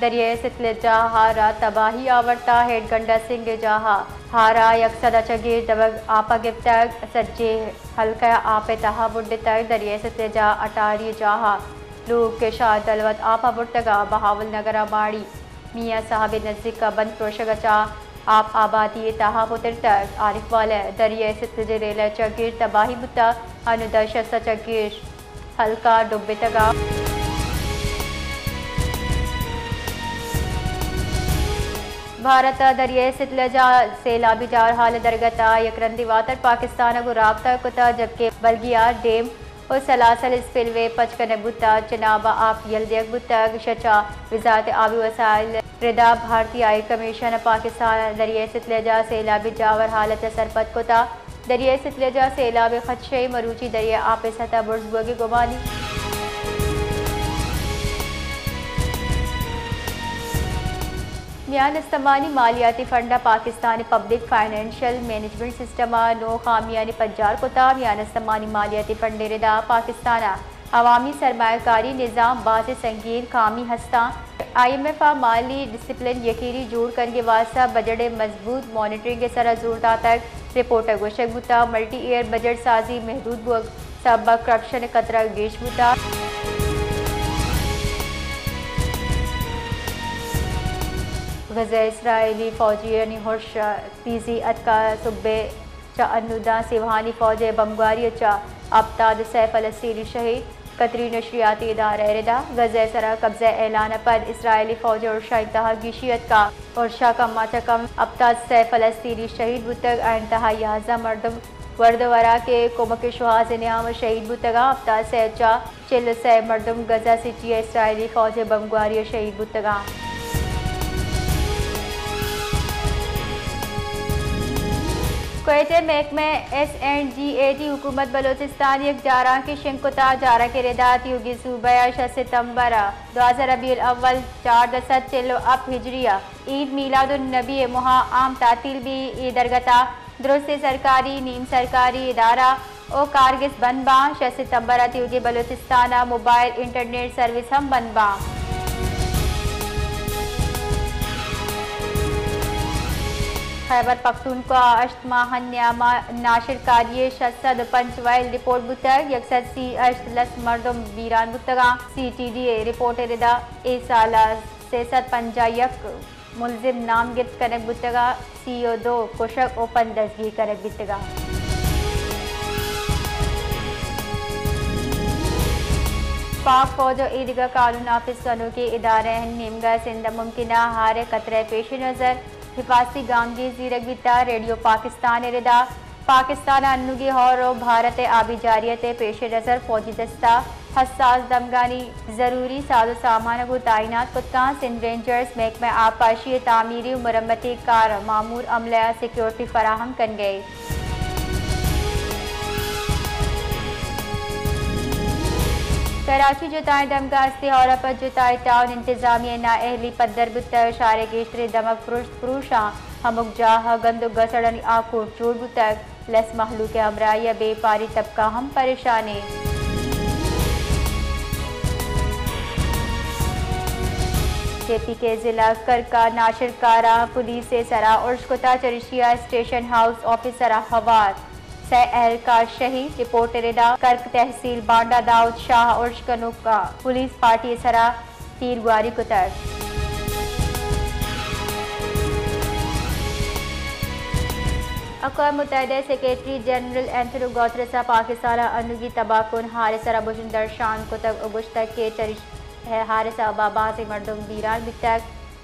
دریائے ستلجا ءَ را تباہی آورتہ، ہیڈ گنڈا سنگھ ءِ جاہ ءَ را یک سد ءَ چہ گیش دمگ آپ ءَ گپتگ، سجیں حلقہ آپ ءِ تہا بڈتگ۔ دریائے ستلجا ءِ اٹاری ءِ جاہ ءَ لوگ کش ءَ دلوت آپ ءَ برتگ ءُ بہاول نگر ءَ ماڑی میاں صاحب ءِ نزیک ءَ بند پروشگ ءَ چہ آپ آبادی ءِ تہا پترتگ۔ عارف واللہ، دریائے ستلج ءِ ریلہ ءَ چہ گیش تباہی بوتہ، انوں دہ شست ءَ چہ گیش حلقہ ڈبتگ ءَ۔ بھارت ءَ دریائے ستلج ءِ سیلابی جاور حال ءِ درگت ءَ یک رندی واتر پاکستان ءَ گوں رابطہ کتہ، جبکہ بلگیار ڈیم ءُ سلاسل اسپل وے پچ کنگ بوتہ، چناب ءَ آپ یل دیگ بوتگ۔ ایشی ءَ چہ وزارت آبی وسائل ءِ ردا بھارتی ہائی کمیشن ءَ پاکستان ءَ دریائے ستلج ءِ سیلابی جاور حال ءَ چہ سرپد کتہ۔ دریائے ستلج ءَ سیلاب ءِ خدشہ ءَ مروچی دریا ءِ آپ ءِ سطح برز بوگ ءِ گمان۔ میان استمانی مالیاتی فنڈ ءَ پاکستان ءِ پبلک فنانشل مینجمنٹ سسٹم ءَ نو خامیانی پجار کتہ۔ میان استمانی مالیاتی فنڈ ءِ ردا پاکستان ءِ عوامی سرمایہ کاری نظام باز سنگین خامی ہستاں۔ آئی ایم ایف ءَ مالی ڈسپلن یقینی جوڑ کنگ ءِ واستہ بجٹ ءِ مضبوط مانیٹرنگ ءِ سرا زور داتگ۔ رپورٹ ءَ گوشگ بوتگ، ملٹی ایئر بجٹ سازی محدود بوگ سبب ءَ کرپشن ءِ خطرہ گیش بوتگ۔ غزہ ءَ اسرائیلی فوجیانی ارش تیزی اتکہ۔ صبح ءَ چہ انوں داں سیوہانی فوج ءِ بمبگواری ءَ چہ ہپتاد ءُ سئے فلسطینی شہید۔ قطری نشریاتی ادارہ ءِ ردا غزہ ءِ سرا قبضہ ءِ اعلان ءَ پد اسرائیلی فوج ءِ ارشانی تہا گیشی اتکہ۔ ارش ءَ کم ءَ چہ کم ہپتاد ءُ سئے فلسطینی شہید بوتگ، آیانی تہا یازدہ مردم ورد ءُ وراک ءِ کمک ءِ شوہاز ءِ نیام ءَ شہید بوتگ ءُ ہپتاد ءُ سئے ءَ چہ چل ءُ سئے مردم غزہ سٹی ءَ اسرائیلی فوج ءِ بمبگواری ءَ شہید بوتگ اَنت۔ کوئٹہ، محکمہ S and G A T, حکومت بلوچستان ءَ یک جارانکے شنگ کتگ۔ جارانک ءِ ردا تیوگیں صوبہ ءَ شش ستمبر ءَ دوازدہ ربیع الاول چاردہ سد چل ءُ ہپت ہجری ءَ عید میلاد النبی ءِ موہ ءَ عام تعطیل بیت۔ اے درگت ءَ درستیں سرکاری، نیم سرکاری ادارہ ءُ کارگس بند باں۔ شش ستمبر ءَ تیوگیں بلوچستان ءَ موبائل انٹرنیٹ سروس ہم بند باں۔ خیبر پختونخوا ءَ ہشت ماہ ءِ نیام ءَ ناشرکاری ءِ شش سد ءُ پنچ ویل رپورٹ بوتگ، یک سد سی ءُ ہشت لس مردم بیران بوتگ اَنت۔ سی ٹی ڈی ءِ رپورٹ ءِ ردا اے سال ءَ سئے سد پنجاہ ءُ یک ملزم نام گپت کنگ بوتگ ءُ سی ءُ دو کشگ ءُ پنچ دزگیر کنگ بیتگ اَنت۔ پاک فوج ءُ اے دگہ قانون نافذ کنوکیں ادارہانی نیمگ ءَ سندھ ءَ ممکنہ ہار ءِ خطرہ ءِ پیش نظر حفاظتی گامگیج زیرگ بیتگ۔ ریڈیو پاکستان ءِ ردا پاکستان ءَ انوگیں ہور ءُ بھارت ءِ آبی جارحیت ءِ پیش نظر فوجی دستہ حساس دمگانی ضروری ساز ءُ سامان ءَ گوں تعینات کت کنت۔ سندھ رینجرز محکمہ آبپاشی ءِ تعمیری ءُ مرمتی کار ءَ مامور عملہ ءَ سیکورٹی فراہم کنگ ءَ اِنت۔ کراچی، جتائیں دمگاں استیں ہور ءَ پد جتائیں ٹاؤن انتظامیہ ءِ نااہلی پدر بوتگ، شہر ءِ گیشتریں دمگ پرشت پروش اَنت، ہمک جاہ ءَ گند ءُ گسڑانی آکوٹ جوڑ بوتگ۔ لس مہلوک ءِ ہمراہی ءَ بیپاری طبقہ ہم پریشان اِنت۔ جے پی کے ضلع کرک ءَ ناشرکاراں پولیس ءِ سرا ارش کتگ، چریشی ءَ اسٹیشن ہاؤس آفیسر ءَ ہوار، سئے اہلکار شہید۔ رپورٹ ءِ ردا کرک تحصیل بانڈا داؤد شاہ ءَ ارش کنوکاں پولیس پارٹی ءِ سرا تیرگواری کتگ۔ اقوام متحدہ ءِ سیکرٹری جنرل اینتونیو گوترس ءَ پاکستان ءِ انوگی تباہ کن ہار ءِ سرا بژن درشان کتگ ءُ گوشتگ کہ چریشی ءِ ہار ءِ سبب ءَ بازیں مردم بیران بیتگ،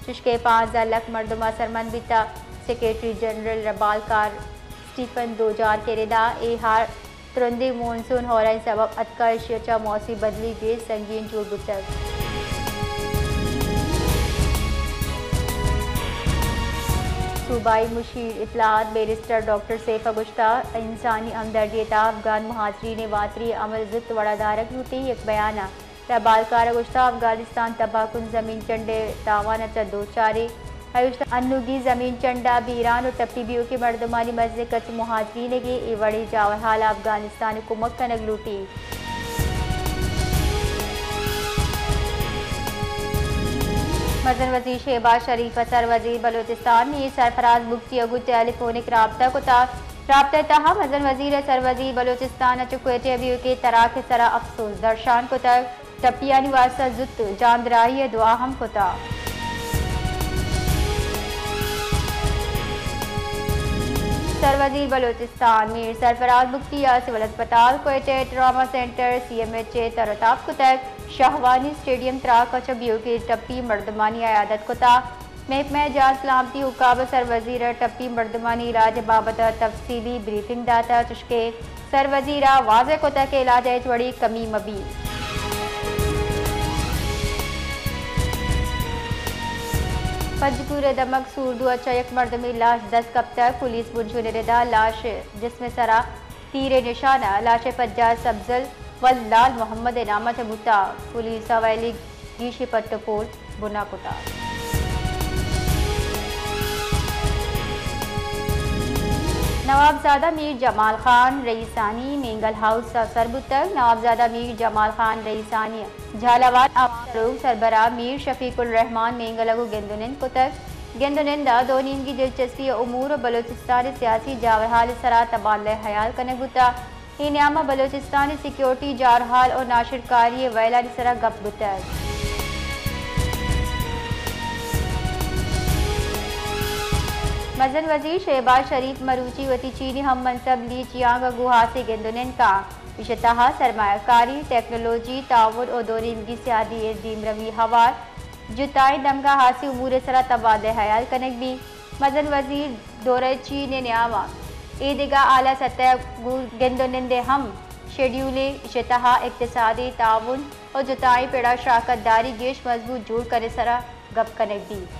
چشکہ پانزدہ لکھ مردم ءَ سرمند بیتگ۔ سیکرٹری جنرل ءِ ربالکار اسٹیفن دوجارک ءِ ردا اے ہار ترندیں مون سون ہورانی سبب اتکگ، ایشی ءَ چہ موسمی بدلی گیش سنگین جوڑ بوتگ۔ صوبائی مشیر اطلاعات بیرسٹر ڈاکٹر سیف ءَ گوشتگ، انسانی ہمدردی ءِ تہا افغان مہاجرین ءِ واتری عمل ءَ زوت وڑ ءَ دارگ لوٹیت۔ یک بیان ءَ ربالکار ءَ گوشتگ، افغانستان تباہ کن زمین چنڈ ءِ تاوان ءَ چہ دوچار اِنت۔ آئی ءَ گوشتگ، انوگیں زمین چنڈ ءَ بیران ءُ ٹپی بیوکیں مردمانی مزنیں کچ مہاجرین اِنت، اے وڑیں جاور حال ءَ افغانستان ءَ کمک کنگ لوٹیت۔ مزن وزیر شہباز شریف ء سر وزیر بلوچستان میر سرفراز بگٹی ء گوں ٹیلی فونک رابطہ کتگ۔ رابطہ ء تہا مزن وزیر ء سر وزیر بلوچستان ء چہ کوئٹہ ء بیوکیں تراک ء سرا افسوز درشان کتگ۔ ٹپیانی واستہ زوت جاندراہی ء دعا ہم کتگ۔ سر وزیر بلوچستان میر سرفراز بگٹی ء سول ہسپتال کوئٹہ ء trauma centre C M H ء تر ء تاب کتگ۔ شاہوانی اسٹیڈیم تراک ء چہ بیوکیں ٹپی مردمانی عیادت کتگ۔ محکمہ جان سلامتی حکام ء سر وزیر ء ٹپی مردمانی علاج ء بابت ء تفصیلی بریفنگ داتگ، چشکہ سر وزیر ء واضح کتگ کہ علاج ء ہچ وڑیں کمی مہ بیت۔ پنجگور ء دمگ سوردو ء چہ یک مردمے لاش دست کپتگ، پولیس بنشون ء ردا لاش جسم ء سرا تیر ء نشان ء لاش ء پجار سبزل ولد لال محمد ء نام ء چہ بوتگ۔ پولیس ء ویلی گیشی پٹ ء پول بنا کتگ۔ نوابزادہ میر جمال خان رئیسانی مینگل ہاؤس ء سر بوتگ۔ نوابزادہ میر جمال خان رئیسانی جھالاوان عوام سروک سربراہ میر شفیق الرحمان مینگل ء گوں گند ء نند کتگ۔ گند ء نند ء دو نیمگی دلچسپی ء امور ء بلوچستان ء سیاسی جاورحال ء سرا تبادلہ حیال کنگ بوتگ۔ اے نیام ء بلوچستان ء سیکورٹی جارحال ء ناشرکاری ء ویلانی سرا گپ بوتگ۔ مزن وزیر شہباز شریف مروچی وتی چینی ہم منصب لی چیانگ ء گوں ہاسیں گند ء نند کنت۔ ایشی ء تہا سرمایہ کاری، ٹیکنالوجی، تعاون ء دو نیمگی سیادی ء دیمروی ہوار جتائیں دمگاں ہاسیں امور ء سرا تبادلہ حیال کنگ بیت۔ مزن وزیر دورہ چین ء نیام ء اے دگہ اعلی سطح ء گوں گند ء نند ء ہم شیڈیول ء ایشی ء تہا اقتصادی تعاون ء جتائیں پڑ ء شراکت داری گیش مضبوط جوڑ کنگ ء سرا گپ کنگ بیت۔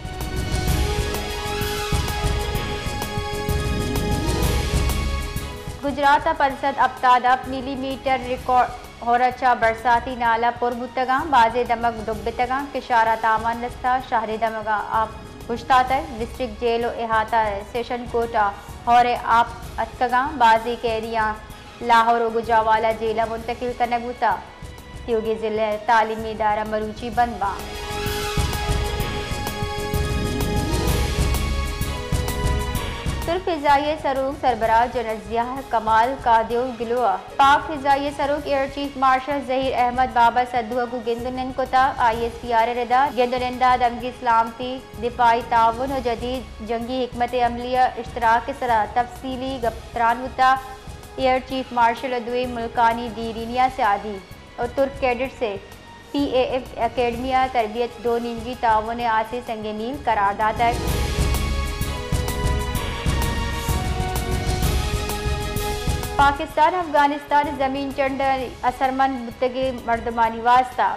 گجرات ء پنچ سد ہپتاد ہپت ملی میٹر ریکارڈ ہور ء چہ برساتی نالہ پر بوتگاں، بازیں دمگ ڈبتگاں، کشار ء تاوان رستہ، شہرے دمگاں آپ اوشتاتگ، ڈسٹرکٹ جیل ء احاطہ سیشن کورٹ ء ہور ء آپ اتکگاں، بازیں قیدیاں لاہور ء گوجرانوالہ جیل ء منتقل کنگ بوتگ۔ تیوگیں ضلع ء تعلیمی ادارہ مروچی بند باں۔ ترک فضائیہ سروک سربراہ جنرل ضیاء کمال قادیو گلو ء پاک فضائیہ سروک ایئر چیف مارشل ظہیر احمد بابر سدھو ء گوں گند ء نند کتگ۔ آئی ایس پی آر ء ردا گند ء نند ء دمگی سلامتی، دفاعی تعاون ء جدید جنگی حکمت عملی ء اشتراک ء سرا تفصیلی گپ تران بوتگ۔ ایئر چیف مارشل ء دوئیں ملکانی دیرینی ء سیادی ء ترک کیڈٹس ء پی اے ایف اکیڈمی ء تربیت دو نیمگی تعاون ء ہاسیں سنگ میل قرار داتگ۔ پاکستان افغانستان ء زمین چنڈ ء اثرمند بوتگیں مردمانی واستہ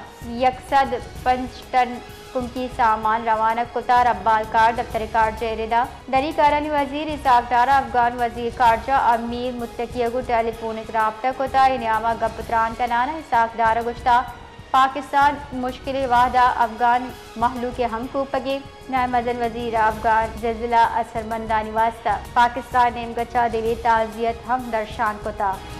یک سد پنچ ٹن کنکی سامان روانگ کتگ۔ ربال کار دفتر خارجہ ء ردا دری کارانی وزیر اسحاق ڈار ء افغان وزیر خارجہ امیر متقی ء گوں ٹیلی فونک رابطہ کتگ۔ اے نیام ء گپ ء تران کنان ء اسحاق ڈار ء گوشتگ، پاکستان مشکلیں وہد ء افغان مہلوک ء ہمکوپگیں نائب مزن وزیر ء افغان زلزلہ ء اثرمندانی واستہ پاکستان ء نیمگ ء چہ دلی تعزیت ہم درشان کتگ۔